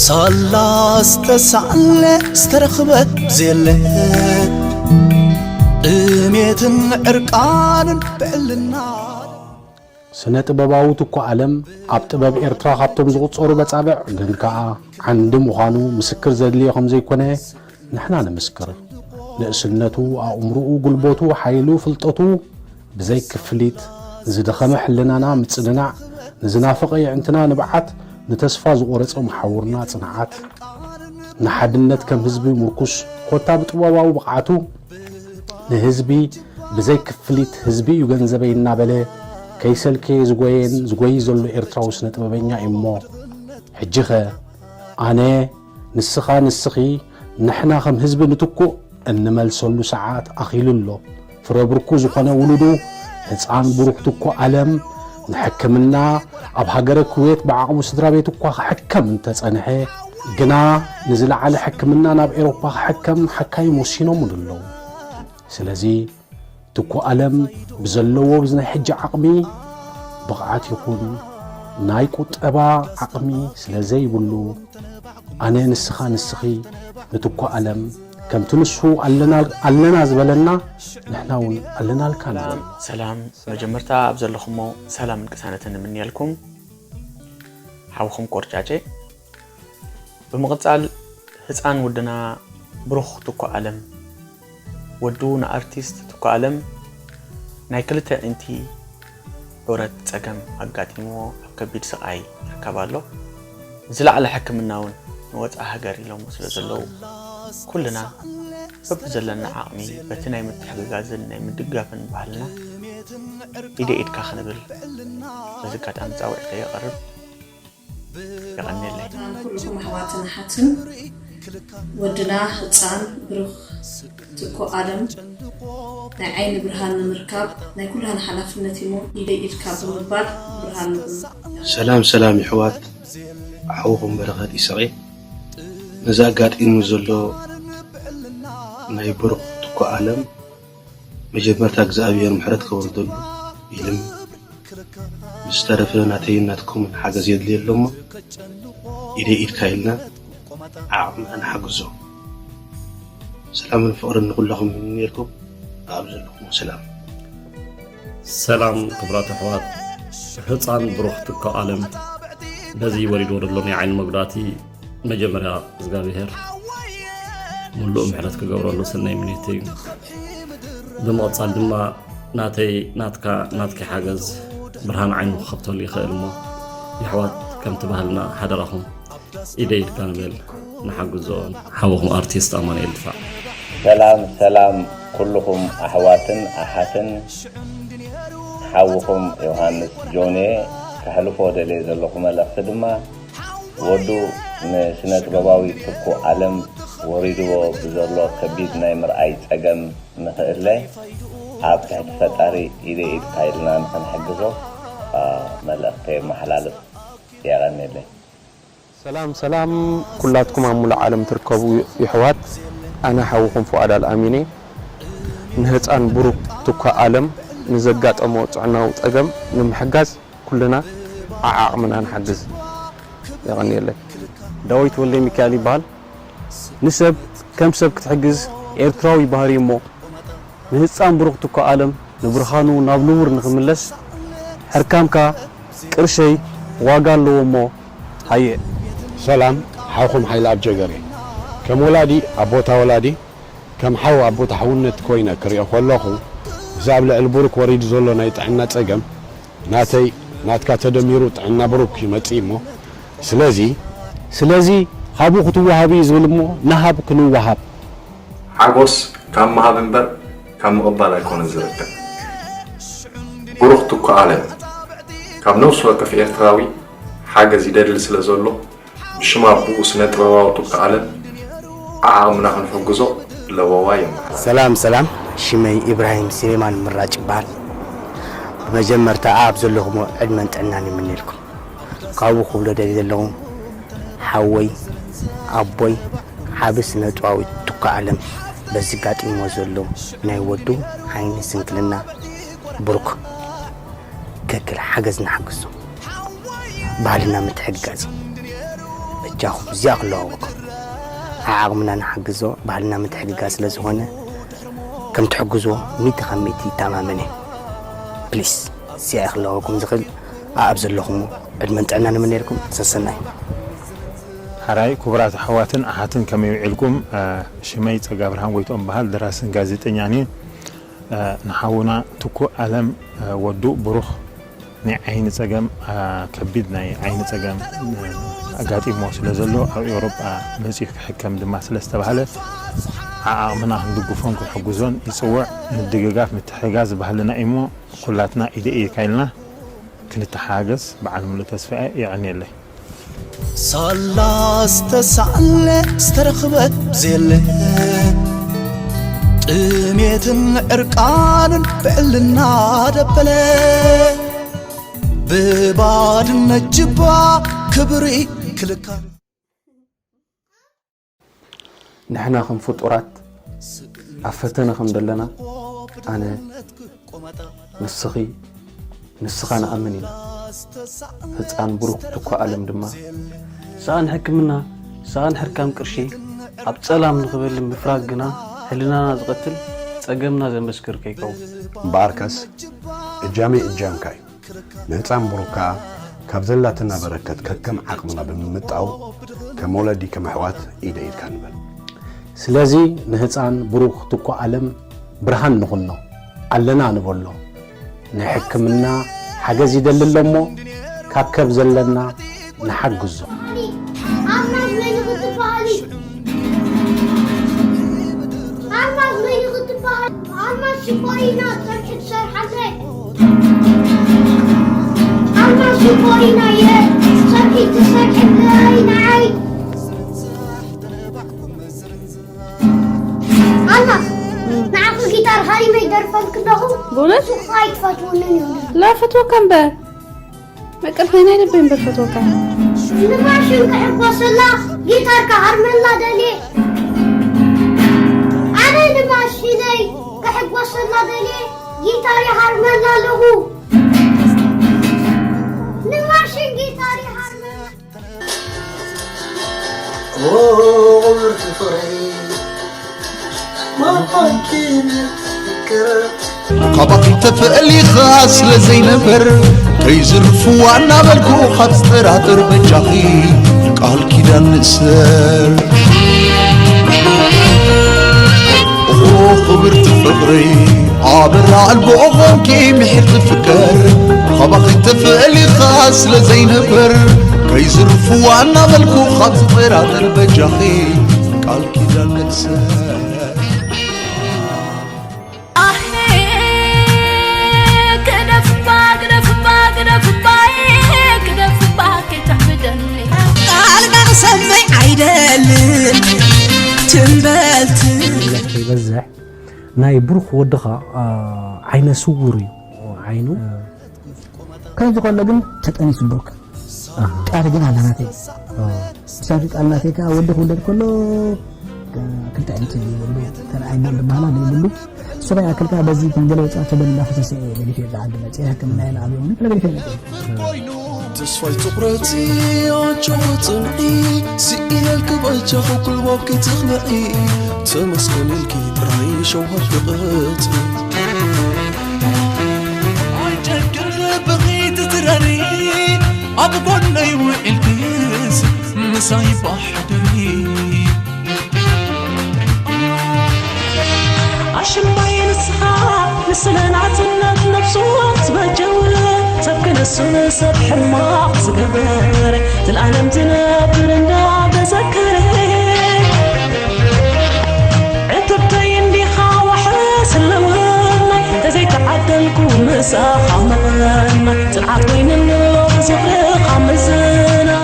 ሳላ ዝተሳለ ዝተረኽበ ዘየለ ጥሜትን ዕርቃንን ብዕልና ስነ ጥበባዊ ትኩ ኣለም ኣብ ጥበብ ኤርትራ ካብቶም ዝቑጸሩ በጻብዕ ግን ከኣ ዓንዲ ምዃኑ ምስክር ዘድልዮ ከም ዘይኮነ ንሕና ንምስክር። ንእስነቱ፣ ኣእምርኡ፣ ጉልበቱ፣ ሓይሉ፣ ፍልጠቱ ብዘይ ክፍሊት ንዝደኸመ ሕልናና ምጽንናዕ፣ ንዝናፈቐ የዕንትና ንብዓት፣ ንተስፋ ዝቖረጸ መሓውርና ጽንዓት፣ ንሓድነት ከም ህዝቢ ምርኩስ ኮታ ብጥበባዊ ብቕዓቱ ንህዝቢ ብዘይ ክፍሊት ህዝቢ እዩ ገንዘበይ እናበለ ከይሰልከየ ዝጎየን ዝጎይ ዘሎ ኤርትራዊ ስነ ጥበበኛ እዩ እሞ ሕጂኸ ኣነ ንስኻ ንስኺ ንሕና ከም ህዝቢ ንትኩእ እንመልሰሉ ሰዓት ኣኺሉ ኣሎ። ፍረ ብርኩ ዝኾነ ውሉዱ ህፃን ብሩክ ትኩ ኣለም ንሕክምና ኣብ ሃገረ ኩዌት ብዓቕሙ ስድራ ቤት እኳ ክሕከም እንተጸንሐ ግና ንዝለዓለ ሕክምና ናብ ኤሮፓ ክሕከም ሓካይም ወሲኖምሉ ኣለዉ። ስለዚ ትኩ ኣለም ብዘለዎ ብዝናይ ሕጂ ዓቕሚ ብቕዓት ይኹን ናይ ቁጠባ ዓቕሚ ስለ ዘይብሉ ኣነ ንስኻ ንስኺ ንትኩ ኣለም ከምቲ ንሱ ኣለና ዝበለና ንሕና እውን ኣለናልካ ንበል። ሰላም መጀመርታ ኣብ ዘለኹሞ ሰላምን ቅሳነትን ንምንየልኩም ሓውኹም ቆርጫጨ። ብምቕጻል ህጻን ወድና ብሩኽ ትኩ ኣለም ወዱ ንኣርቲስት ትኩ ኣለም ናይ ክልተ ኣዒንቲ ዑረት ጸገም ኣጋጢምዎ ኣብ ከቢድ ስቓይ ይርከብ ኣሎ። ዝለዓለ ሕክምና እውን ንወጻኢ ሃገር ኢሎሞ ስለ ዘለዉ ኩልና በብዘለና ዓቕሚ በቲ ናይ ምትሕግጋዝን ናይ ምድጋፍን ባህልና ኢደ ኢድካ ክንብል በዚ ኣጋጣሚ ጻውዒተይ የቕርብ። የቐንየለይ። ኩልኹም ኣሕዋትን ኣሓትን ወድና ህፃን ብሩኽ ትኩ ኣለም ናይ ዓይኒ ብርሃን ንምርካብ ናይ ኩላህና ሓላፍነት እሞ ኢደይ ኢድካ ብምባል ብርሃን ንኹን። ሰላም ሰላም ይሕዋት ሓውኹም በረኸት ይስቕ እየ። ነዚ ኣጋጢሙ ዘሎ ናይ ብሩኽ ትኩ ኣለም መጀመርታ እግዚኣብሔር ምሕረት ከውርደሉ ኢልም ዝተረፈ ናተይን ናትኩምን ሓገዝ የድልዮ ኣሎ እሞ ኢደይ ኢድካ ኢልና ዓቕምና ንሓግዞ። ሰላምን ፍቕርን ንኹላኹም ይምነየልኩም ኣብ ዘለኹሞ ሰላም። ሰላም ክቡራት ኣሕዋት፣ ህፃን ብሩኽ ትኩ ኣለም በዚ ወሪድዎ ዘሎ ናይ ዓይኒ መጉዳእቲ መጀመርያ እግዚኣብሔር ሙሉእ ምሕረት ክገብረሉ ሰናይ ምንየት እዩ። ብምቕፃል ድማ ናተይ ናትካ ናትኪ ሓገዝ ብርሃን ዓይኑ ክኸፍተሉ ይኽእል እሞ የሕዋት ከምቲ ባህልና ሓደራኹም ኢደ ኢድካ ንበል ንሓግዞ። ሓውኹም ኣርቲስት ኣማኑኤል ድፋዕ። ሰላም ሰላም ኩልኹም ኣሕዋትን ኣሓትን ሓውኹም ዮሃንስ ጆኔ ከሕልፎ ደልየ ዘለኹ መልእኽቲ ድማ ወዱ ንስነ ጥበባዊ ትኩ ኣለም ወሪድዎ ብዘሎ ከቢድ ናይ ምርኣይ ጸገም ንኽእለ ኣብ ትሕቲ ፈጣሪ ኢደ ኢድካ ኢልና ንኽንሕግዞ መልእኽተይ የመሓላልፍ። የቐንየለይ። ሰላም ሰላም ኩላትኩም ኣብ ሙሉእ ዓለም ትርከቡ ይሕዋት ኣነ ሓውኹም ፉኣድ ኣልኣሚን እየ። ንህፃን ብሩክ ትኳ ኣለም ንዘጋጠሞ ጥዕናዊ ፀገም ንምሕጋዝ ኩልና ዓዓቕምና ንሓግዝ። የቐንየለይ። ዳዊት ወልደሚካኤል ይበሃል። ንሰብ ከም ሰብ ክትሕግዝ ኤርትራዊ ባህሪ እሞ ንህፃን ብሩክ ትኳ ኣለም ንብርሃኑ ናብ ንቡር ንኽምለስ ሕርካምካ ቅርሸይ ዋጋ ኣለዎ እሞ ሃየ። ሰላም ሓውኹም ሓይለኣብ ጀገር እየ። ከም ወላዲ ኣብ ቦታ ወላዲ ከም ሓው ኣብ ቦታ ሓውነት ኮይነ ክሪኦ ከለኹ እዚ ኣብ ልዕሊ ብሩክ ወሪዱ ዘሎ ናይ ጥዕና ፀገም ናተይ ናትካ ተደሚሩ ጥዕና ብሩክ ይመፅእ እሞ ስለዚ ስለዚ ሃቡ ክትወሃቡ እዩ ዝብል እሞ ንሃብ ክንወሃብ። ሓጎስ ካብ ምሃብ እምበር ካብ ምቕባል ኣይኮነን ዝርከብ። ብሩኽ ትኩ ኣለም ካብ ነፍሲ ወከፍ ኤርትራዊ ሓገዝ ይደሊ ስለ ዘሎ ብሽም ኣቦኡ ስነ ጥበባዊ ትኩ ኣለም ዓዓቕምና ክንሕግዞ ለበዋ የመሓላልፍ። ሰላም ሰላም ሽመይ ኢብራሂም ስሌማን ምራጭ ይበሃል። ብመጀመርታ ኣብ ዘለኹሞ ዕድመን ጥዕናን ይምነየልኩም። ካብኡ ክብሎ ደልየ ዘለኹ ሓወይ ኣቦይ ዓቢ ስነ ጥበባዊ ትኩ ኣለም በዚ ጋጢምዎ ዘሎ ናይ ወዱ ዓይኒ ስንክልና ብሩክ ከክል ሓገዝ ንሓግዞ ባህልና ምትሕግጋዝ እዩ። ጃኹም እዚኣ ክለዋወኩም ዓዓቕምና ንሓግዞ። ባህልና ምትሕግጋ ስለ ዝኾነ ከም ትሕግዝዎ ሚእቲ ካብ ሚእቲ ይተማመን እየ። ፕሊስ እዚኣ ክለዋወኩም ዝኽእል ኣኣብ ዘለኹም ዕድመን ጥዕና ንምነየልኩም። ሰሰናይ። ሓራይ ክቡራት ኣሕዋትን ኣሓትን ከመይ ውዒልኩም? ሽመይ ጸጋ ብርሃን ጎይትኦም በሃል፣ ደራስን ጋዜጠኛን እየ። ንሓውና ትኩእ ኣለም ወዱ ብሩኽ ናይ ዓይኒ ጸገም፣ ከቢድ ናይ ዓይኒ ጸገም ኣጋጢሞ ስለ ዘሎ፣ ኣብ ኤውሮጳ መጺኡ ክሕከም ድማ ስለ ዝተባህለ፣ ዓዓቕምና ክንድግፎን ክንሕግዞን ይጽውዕ። ምድግጋፍ ምትሕጋዝ ባህልና እዩሞ፣ ኩላትና ኢደ ኢድካ ኢልና ክንተሓገዝ በዓል ሙሉእ ተስፋ እየ። የቐንየለይ። ሳላ ዝተሳዕለ ዝተረኽበ ብዘየለ፣ ጥሜትን ዕርቃንን ብዕልና ደበለ፣ ብባድነት ጅባ ክብሪ ክልካል። ንሕና ከም ፍጡራት ኣብ ፈተነ ከም ዘለና፣ ኣነ፣ ንስኺ፣ ንስኻ ንኣምን ኢና። ህጻን ብሩኽ ትኳ ኣለም ድማ። ሳእን ሕክምና፣ ሳእን ሕርካም ቅርሺ፣ ኣብ ጸላም ንኽበል ምፍራግ ግና ሕልናና ዝቐትል፣ ጸገምና ዘመስክር ከይከውን። እምበኣርከስ እጃመይ እጃምካ እዩ። ንህጻን ብሩክ ከኣ ካብ ዘላትና በረከት ከከም ዓቕምና ብምምጣው ከም ወለዲ ከም ኣሕዋት ኢደ ኢድካ ንበል። ስለዚ ንህጻን ብሩክ ትኳ ኣለም ብርሃን ንኹኖ፣ ኣለና ንበሎ። ናይ ሕክምና ሓገዝ ይደሊ ኣሎ እሞ ካብ ከብ ዘለና ንሓግዞ። ኣልማዝ መን ኢኺ ትበሃሊ? ኣልማዝ መን ኢኺ ትበሃሊ? ኣልማዝ ሽኮሪና ጸብሒ ትሰርሓለይ። ኣልማዝ ሽኮሪና እየ ጸብሒ ትሰርሕለይ ንዓይ። ኣልማዝ፣ ንዓኺ ጊታር ሃሪመ ይደርፈልኪ ኣለኹ። ብእውነት? ሱቕኻ ኣይትፈትውንን እዩ። ላ፣ ፈትወካ እምበር። መቀርተይ ናይ ልበይ እምበር ፈትወካ። ንማሽን ክሕጎሰላ ጊታር ክሃርመላ ደልየ። ኣነ ንማሽነይ ክሕጎሰላ ደልየ ጊታር ይሃርመላ ኣለኹ። ንማሽን ጊታር ይሃርመላ። ኦ፣ ክብርቲ ፍቕረይ፣ መን ኮንኪ ምፍቅር? ካባኺ ተፈሊኻ ስለ ዘይነበር፣ ከይዝርፍዋ እናበልኩ ካብ ዝጠራጠር በጃኺ ቃል ኪዳን ንእሰር። ኦ፣ ክብርቲ ፍቕረይ፣ ኣበራ ኣልቦ ኾንኪ ምሒር ዝፍቀር፣ ኻባኺ ተፈሊኻ ስለ ዘይነበር፣ ከይዝርፍዋ እናበልኩ ካብ ዝጠራጠር በጃኺ ቃል ኪዳን ንእሰር። ኣሄ፣ ግደፍባ፣ ግደፍባ፣ ግደፍባ፣ ግደፍባ፣ ከይተሕብደኒ። ቃልካ ክሰምዕ ኣይደልን፣ ትም በል፣ ትም። ከይበዝሕ ናይ ብሩኽ ወድኻ፣ ኣ፣ ዓይነ ስውር እዩ። ዓይኑ። ከምዚ ከሎ ግን ተጠኒሱ ብሩክ። ኣሃ። ቃል ግን ኣላ ናተይ። ኦ። ምሳሌ ቃል ናተይ ከኣ ወዲ ክውለድ ከሎ፣ እ፣ ክልተ ኣዒንቲ ዘይብሉ፣ ካልኣይ ወልዲ በሃላ ዘይብሉ። እሱ ከኣ ክልተ በዚ ከም ገለ ወጻእ ተበል እንዳፈሰሰ እየ ገዲፈ ኣብዚ ዓዲ መጺአ ሕክምና ኢለ ኣብዮም ገለ ገዲፈ መጺአ። ተስፋይ ትኹረቲ ኣጆኺ ጽንዒ፣ ስኢነልኪ በጃኺ ኩልባብ ከይትኽልዒ፣ ተመስገን ኢልኪ ጥራይ ሸውሃት ብቕጽ። ኣይጨክን ልብኺ ትትረሪ፣ ኣብ ጎነይ ውዒልክስ ምሳይ ባሕደሪ። ኣሽማይ ንስኻ ንስለ ናጽነት ነፍሱ ትበጀው፣ ሰብ ክነሱ ንሰብ ሕማቕ ዝገበረ፣ ዘልኣለም ትነብር እንዳተዘከረ። ዕትብተይ እንዲኻ ዋሕስ ኣለወናይ፣ ተዘይተዓደልኩ ምሳኻ መቐናይ፣ ጽንዓት ኮይንኒ ኣሎ ብዝኽርኻ ምዝናይ።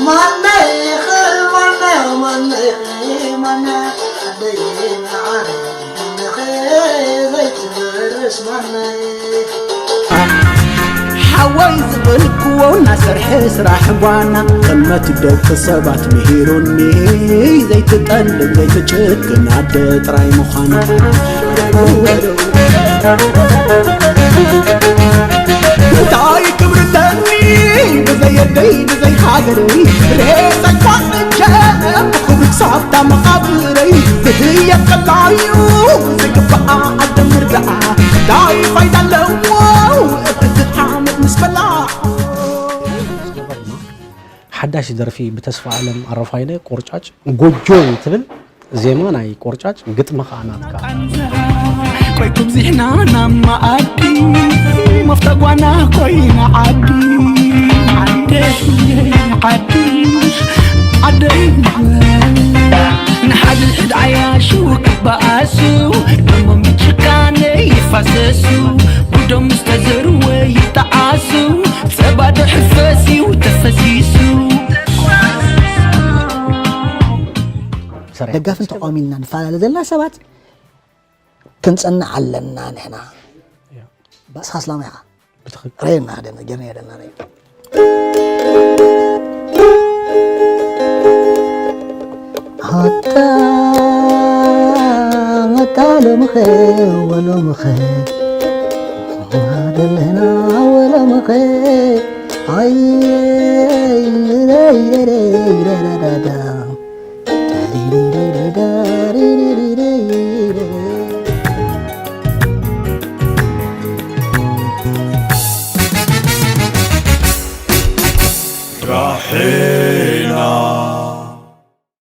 ማነይ ኢኺ ማነይ፣ ማነይ ኢኺ ማነይ፣ ዓደይ መዓረይ፣ ማነይ ኢኺ ዘይትበርስ ማነይ። ሓወይ ዝበልክዎ እናሰርሐ ስራሕ ጓና፣ ጥልመት ደቂ ሰባት ምሂሩኒ፣ ዘይትጠልም ዘይትጭክን ኣደ ጥራይ ምዃና። እንታይ ክብሪ ኣለኒ የደይ ብዘይ ሃገረይ ሬሳ ኳንቸ ክሳብታ መቓብረይ ዝህየብ ቀላዩ ዝግባኣ ዓደም ርዳኣ ታይ ፋይዳ ኣለዎ እቲ ዓመት ምስ በላ ሓዳሽ ደርፊ ብተስፋ ኣለም ኣረፋይነ ቆርጫጭ ጎጆይ ትብል። ዜማ ናይ ቆርጫጭ፣ ግጥሚ ከዓ ናትካ። ቆይ ኩብዚሕና ናብ መኣዲ መፍተጓና ኮይና ዓዲ ዓደይ ዓዲ ዓደይ ንሓድሕድ ዓያሹ ክበኣሱ ደሞም ብጭካነ ይፋሰሱ ጉዶም ዝተዘርወ ይጠዓሱ ጸባ ድሕር ፈስዩ ተፈሲሱ ሰሪሕ ደጋፍን ተቃዋሚን ኢና ንፈላለ ዘለና ሰባት ክንጸንዕ ኣለና ንሕና። ባእስኻ ኣስላማይ ኢኻ። ብትኽክል ረየና ደና ጌርና ደና ረይ ኣታ መታ ሎምኸ ወሎምኸ ደለና ወሎምኸ ኣይ